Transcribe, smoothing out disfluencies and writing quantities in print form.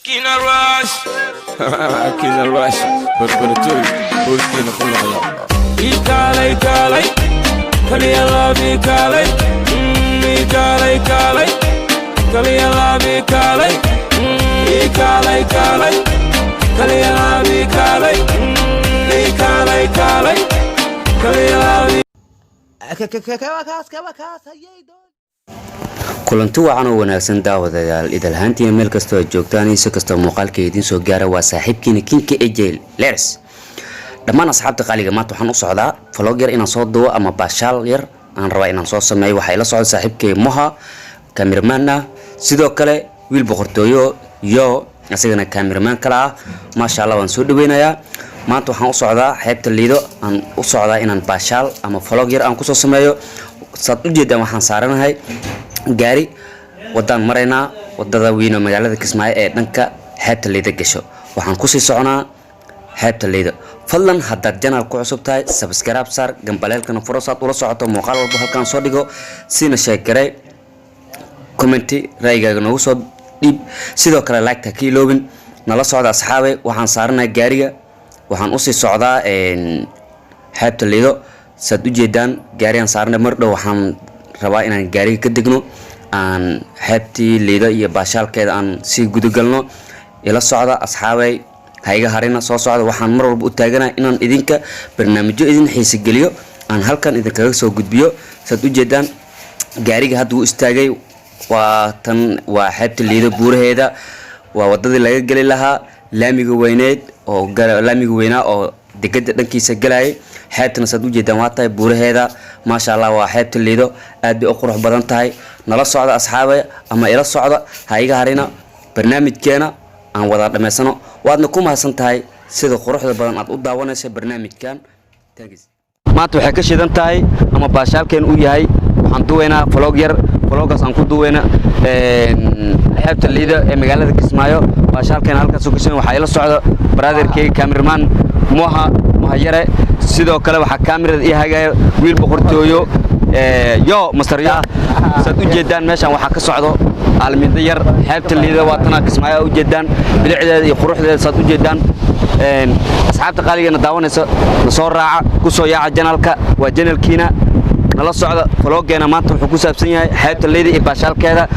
Kina Rush. Kina Rush barbaratoy hoostiina ku noqda. Ii kaalay, kaalay, kaliya laabi kaalay. Ii kaalay, kaalay, kaliya laabi kaalay. Ii kaalay, kaalay, kaliya laabi kaalay. Ii kaalay, kaalay, kaliya laabi. Kulanti wacan oo wanaagsan, daawadayaal idalhaantiina meel kastoo aad joogtaan iyo si kastoo muuqaalka idiin soo gaara, waa saaxiibkiina Kinka Ejel Lers. Dhammaan asxaabta qaaliga, maanta waxaan u socdaa vlog yar inaan soo duwo ama baashaal yar aan rabaa inaan soo sameeyo. Waxaa ila socda saaxiibkay Moha, cameraman ah, sidoo kale wiil boqortooyo yo isagana cameraman kale ah. Maasha Allah, waan soo dhaweynayaa. Maanta waxaan u socdaa xeebta Liido, aan u socdaa inaan baashaal ama vlog yar aan kusoo sameeyo. Saad u jeedaan, waxaan saaranahay gaari, wadaan maraynaa, wadada weyn oo magaalada Kismaayo ee dhanka xeebta Liida gasho. Waxaan kusii soconaa xeebta Liida. Fadlan haddaad channel ku cusub tahay, subscribe saar, gambaleelkana furo saad ula socoto muuqaal walba halkaan soo dhigo. Siina sheegaray, comment ra'yigaaga noogu soo dhiib, sidoo kale like-ta ka iloobin. Nala socda, asxaabe. Waxaan saaranahay gaariga, waxaan usii socdaa xeebta Liido. Saad u jeedaan, gaarigaan saaranay. Mar dhow waxaan rabaa inaan gaariga ka degno, aan xeebtii Liido iyo baashaalkeeda aan sii gudagalno. Ila socda, asxaabay, ha iga harina, soo socda. Waxaan mar walba u taaganahay inaan idinka barnaamijyo idin xiisa geliyo aan halkan idinkaga soo gudbiyo. Saad u jeedaan, gaariga hadda wuu istaagay. Waa tan, waa xeebta Liido buuraheeda, waa wadadii laga geli lahaa laamiga weyneed oo laamiga weynaa oo degada dhankiisa galayay. Xeebtana saad ujeedaan waa tahay buuraheeda. Maasha Allah, waa xeebta Liido, aad bay u qurux badan tahay. Nala socda, asxaabe, ama ila socda, ha iga harina. Barnaamijkeena aan wada dhammaysano. Waadna ku mahadsan tahay sida quruxda badan aad u daawanaysa barnaamijkan. Maanta waxay ka shidan tahay ama baashaalkeen u yahay, waxaan duweynaa vlog yar. Vlog-gaas aan ku duweyna xeebta Liida ee magaalada Kismaayo. Baashaalkeen halkaas ku shidan. Waxaa ila socda brother-keyga cameraman Moha Mohayare. Sidoo kale waxaa kaamirada ii hagaya wiil boqortooyo yo master yo. Saad u jeedaan, meeshan waxaa ka socdo aalmindo yar. Xeebta Liida waa tanaa, Kismaayo u jeedaan bilicdeeda iyo quruxdeeda. Saad u jeedaan, asxaabta qaaligeena daawanaysa, na soo raaca, ku soo yaaca channel-ka, waa channel-kiina. Nala socda. Vlog-geena maanta wuxuu ku saabsan yahay xeebta Liida iyo baashaalkeeda.